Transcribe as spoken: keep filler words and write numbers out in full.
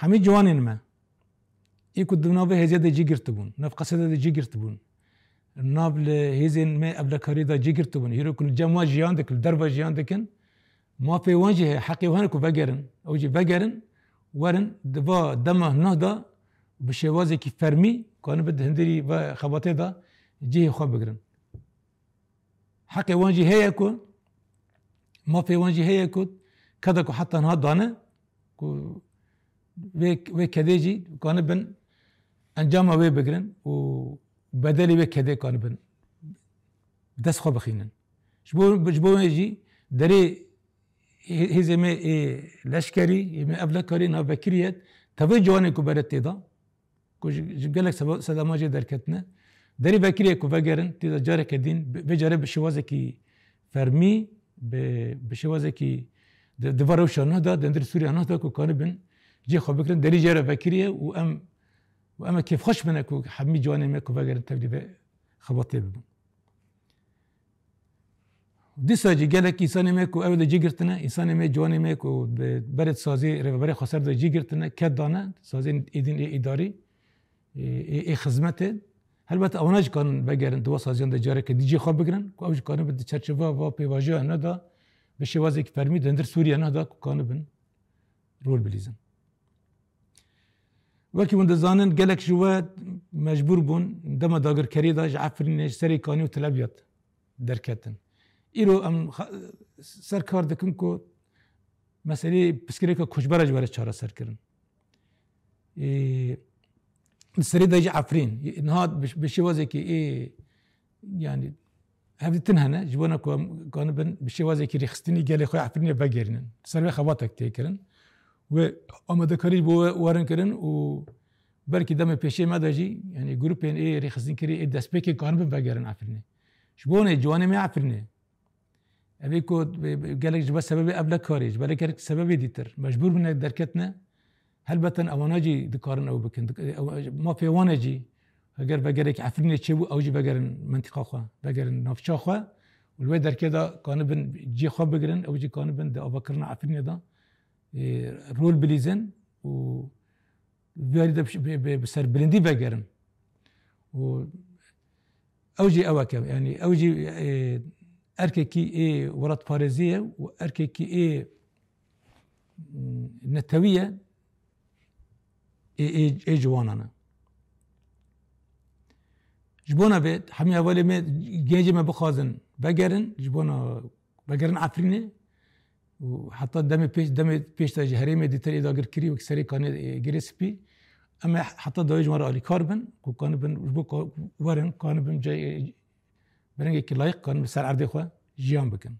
Hemî ciwanên me, ê ku di navê hêzê de cî girtibûn, nav qesê de cî girtibûn, nav li hêzên me evlekarî de cî girtibûn, hîro ku li cem wan jiyan dikin, li derva jiyan dikin, mafê wan jî heye, heqê wan e ku vegerin. Ew jî vegerin, werin di va dema nuh de bi şêwazekî fermî kanibin di hundirî ve xebatê de cihê xwe bigirin. Heqê wan jî heye ku, mafê wan jî heye ku keda ku heta niha dane, ku vê, vê kedê jî kanibin encama wê bigirin û bedelê wê kedê kanibin dest xwe bixînin. Ji bo, ji bo wê jî derê hê-, hêzê me ê leşkerî, ê me evlekarî navbekirî ye, tevê ciwanê ku bere tê de, ku ji, ji gelek seba-, sedema jê derketine. Derî vekirî ye ku vegerin, tê de careke din, bi-, vê care bi şêwazekî fermî, bi, bi şêwazekî di, di va rewşa nuh de, di hundir Sûriya nuh de ku kanibin cihê xwe bigirin, derî jê re vekirî ye û em, û em ê kêfxweş bine ku hemî ciwanên me ku vegerin tevlî vê xebatê bibin. Dîsa jî gelek însanê me ku ew de cî girtine, însanê me, ciwanê me ku bi berê sazî, rêveberê xweser de cî girtine, ked dane, sazên êdîn ê îdarî, ê, ê, ê xizmetê. Helbet ewana jî kanin vegerin di wa saziyan de careke dî cî xwe bigirin, ku ew jî kanibin di çerçeva va pêvajoya nuh de bi şêwazekî fermî di hundir Sûriya nuh de ku kanibin rol bilîzin. Wekî hûn dizanin, gelek ji we mecbûr bûn dema dagirkeriyê de ji Efrînê, ji Serê Kanî û Tel Abyad derketin. Îro em xa-, ser kar dikin ku meseleyê pirsgirêka koçbera ji we re çareser kirin. Ê, li serê de jî Efrîn, niha bi, bi şêwazekî ê, yanî, hevdîtin hene, ji bona ku em kanibin bi şêwazekî rêxistinî gelê xwe Efrînê vegerînin. Ser vê xebatek tê kirin. Wê amadekarî ji bo we werin kirin û belkî demê pêşê me de jî, yanî grûpên ê rêxistinkirî ê destpêkê kanibin vegerin Efrînê. Ji bo hûnê ciwanê me Efrînê. Evê ku be-, be-, gelek ji ber sebebê evlekarî, ji ber gelek sebebê dîtir mecbûr bûne derketine, helbeten ewana jî dikarin ew bikin. Dik-, ew, mafê wan e jî, eger vegerek Efrînê çêbû, ew jî vegerin mentiqa xwe, vegerin navça xwe û li wê derkê de kanibin cihê xwe bigirin, ew jî kanibin di avakirina Efrînê de, e, rol bilîzin û vê yarî de bi, bi, bi serbilindî vegerin. Û ew jî ewek e, yanî ew jî, e, erkekî ê welatparêzî ye û erkekî ê, mm, netewî ye, ê, ê, ê ciwanan e. Ji bona vê hemî hevalê me, gencê me bixwazin vegerin, ji bona vegerin Efrînê û heta demê pêş, demê pêş de ji herêmê dîtir ê dagirkirî wek Serê Kanê, e, Girê Spî. Em ê heta dawî ji wan re alîkar bin ku kanibin, ji bo ka-, werin, kanibin cay-, bi rengekî layîq kanibin ser erdê xwe jiyan bikin.